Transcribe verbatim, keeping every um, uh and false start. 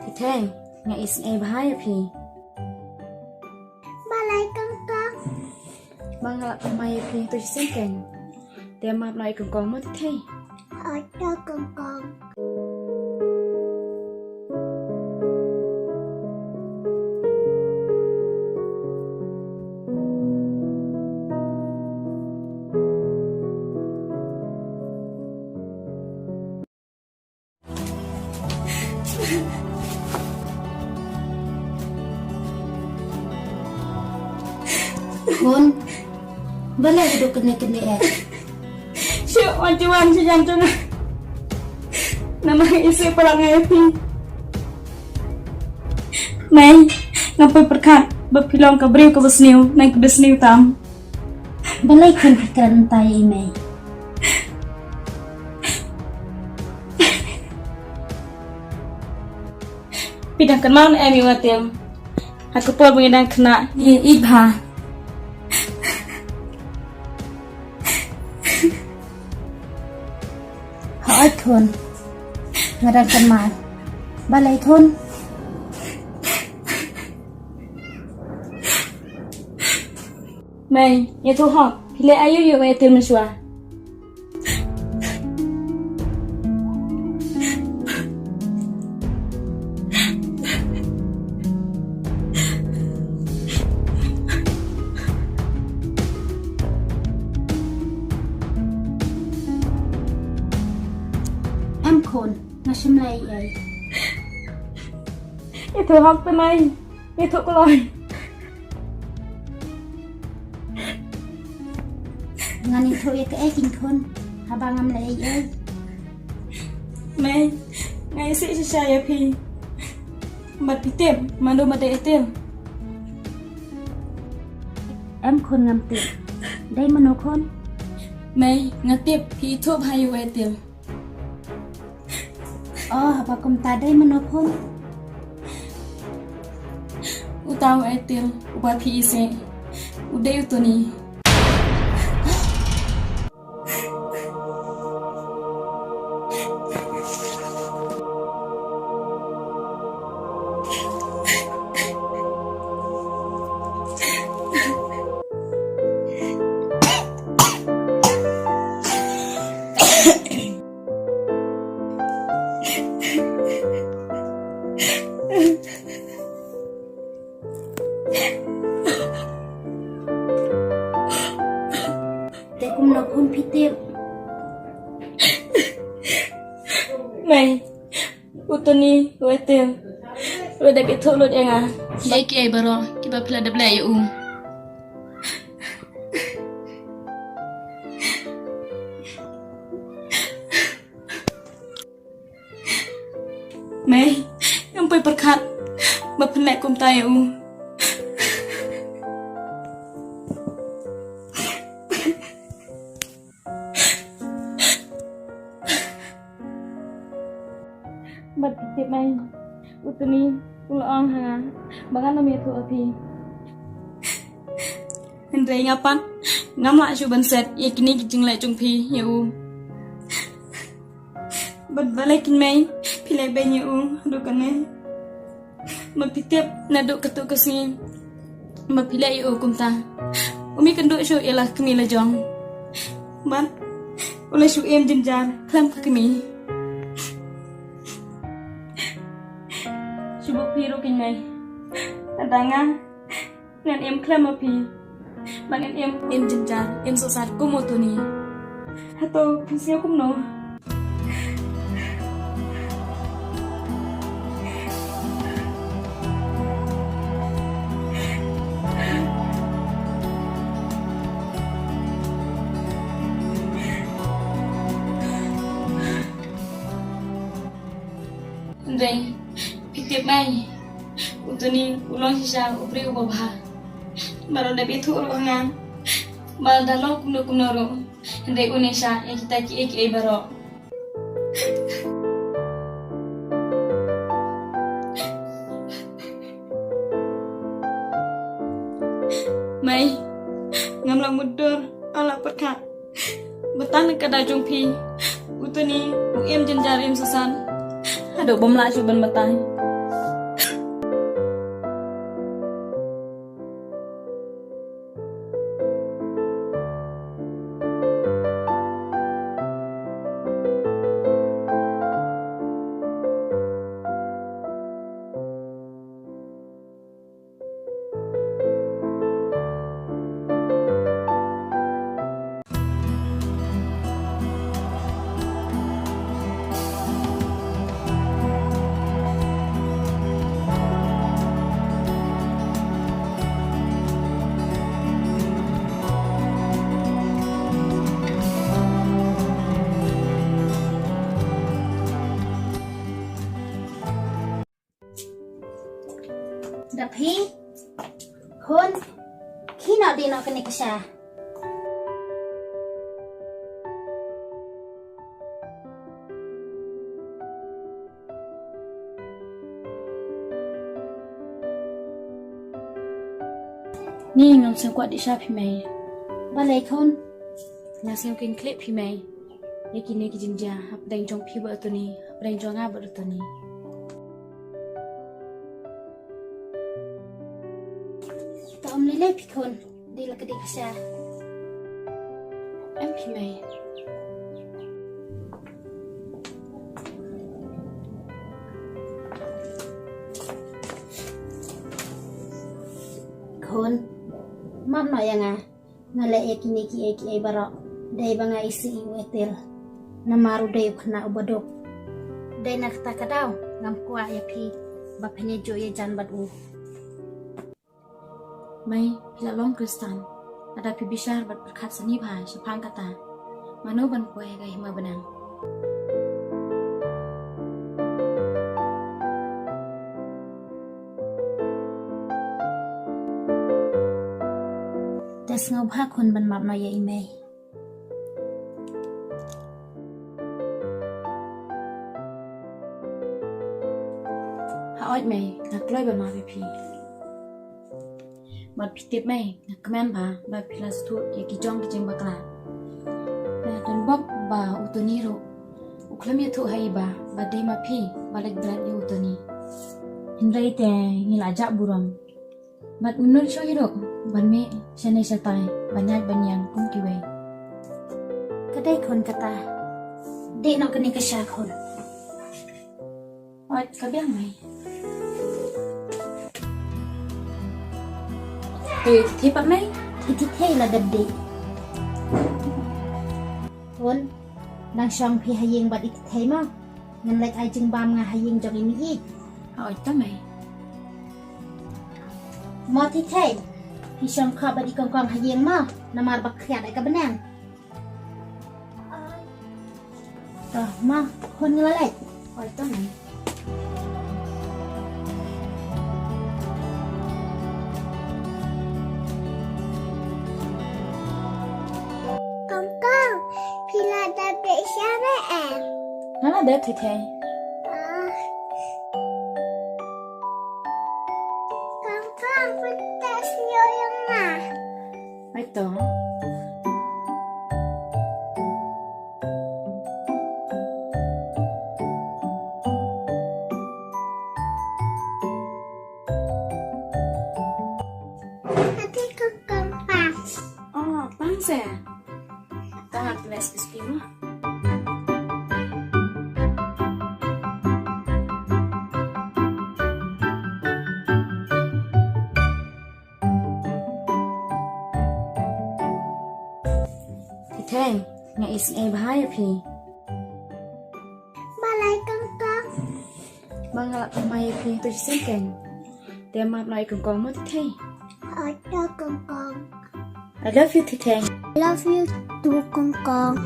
Thei thei, nga isynei bha ïa phi. Balei kong kong? Ba nga lah pynmai ïa phi tu shisien keiñ. Te map noh ïa kong kong mo thei thei. Hooid to kong kong. Khun, balei ka duk kane kane eh? Shu wan ju wan shu jan jong nga. Namar nga isih palat nga ïa phi. Mei, ngam poi pyrkhat ba phi long ka briew kaba sniew, nang kaba sniew tam. Balei khun phi kren tai i mei? Phi dang kynmaw ne em ïa u Atem? Ha ka por ba ngi dang khynnah ngi ïeit bha. Hooid khun. Nga dang kynmaw. Balei khun? Mei, ïathuh hok, phi leh aïu ïa u Atem mynshuwa? Em khun, nga shym leh ei ei. Ïathuh hok te mei, ïathuh kloi. Ngan ïathuh ïa kaei kein khun, haba ngam leh ei ei. Mei, nga isih shisha ïa phi. Bad phi tip mano ba dei Atem? Em khun, ngam tip. Dei mano khun? Mei, nga tip phi ithuh bha ïa u Atem. Oh, haba kumta dei mano khun? Uta u Atem uba phi isih, u dei u Tony. Te kumno khun phi tip? Mei, u Tony, u Atem, u la dep ithuh lut ïa nga ïa kiei baroh kiba phi la dep leh ïa u. Mei, ngam poi pyrkhat ba phin leh kumta ïa u. Bad phi tip mei, u Tony u la ong ha nga ba ngan ym ïathuh ha phi. Hynrei nga pat ngam lah shuh ban set ïa kine ki jingleh jong phi ïa u. Bad balei kein mei phi leh beiñ ïa u haduh kane? Ba phi tip naduh katto ka sngi ba phi leh ïa u kumta, um ïakynduh shuh ïa la ka kmie la jong. Bad u la shu im jynjar khlem ka kmie. Shu bok phi ruh kein mei, lada nga ngan im khlem ma phi, ba ngan im im jynjar, im sohsat kum u Tony. Hato phi sngew kumno? Hynrei phi tip mei, u Tony u long shisha u briew uba bha. Ba u la dep ithuh ruh ha nga ba lada long kumno kumno ruh, hynrei un ïashah ïa kita kiei kiei baroh. Mei, ngam lah mutdur, ngam lah pyrkhat ba tang na ka daw jong phi u Tony u im jynjar, im sohsat haduh bym lah shuh ban batai. Da phi, khun, khie noh, dih noh kane ka sha. Ni ngam sngewkwah dih sha phi mei. Balei khun? Nga sngew kynkhlieh phi mei. Ïa kine ki jingjia hapdeng jong phi bad u Tony, hapdeng jong nga bad u Tony. To ym lei lei phi khun, dih la ka dih ka sha. Em phi mei. Khun, map noh ïa nga. Nga leh ïa kine kiei kiei baroh dei ba nga isih ïa u Ethel. Namar u dei u khynnah uba duk. Dei na kata ka daw ngam kwah ïa phi ba phin ïa juh ïa jan bad u. Mei, phi la long Khristan. Lada phi bishar bad pyrkhat sani bha shaphang kata, mano ban poi ha ka hima bneng? Te sngewbha khun ban map noh ïa i mei. Haoid mei, nga kloi ban map ïa phi. Bad phi tip mei, nga kmen bha ba phi la sngewthuh ïa ki jong ki jingbakla. Nga don bok ba u Tony ruh u khlem ïathuh ha i ba ba dei ma phi ba leit bret ïa u Tony. Hynrei te ngi la jah burom. Bad ngim nud shuh ïa ruh ban mih shane shatai ban ïaid ban ïeng kum kiwei. Ka dei khun kata. Dih noh kane ka sha khun. Oi, ka biang mei. Te, te pat mei. Iti thei la dep dih. Khun, nang shong phi ha ïing bad iti thei mo. Ngan leit ai jingbam nga ha ïing jong i mei. Oi, to mei. Mo Thithei, phi shong khop bad i Kongkong ha ïing mo, namar ba khriat ïa ka bneng. To mo, khun nga la leit. Oi, to mei. Kongkong, phi la dep beh sha re em? Nga la dep Thithei. Ah. Kongkong, pynthikna ïa nga. Ai to. Ati Kongkong pang. Oh, pang se. Tang aku les ke sekolah. Thithei, nga isynei bha ïa phi. Balei Kongkong? Ba nga la thymmai ïa phi to shisien keiñ. Te map noh ïa i Kongkong mo Thithei. Oi to Kongkong. I love you Thithei. I love you too Kongkong.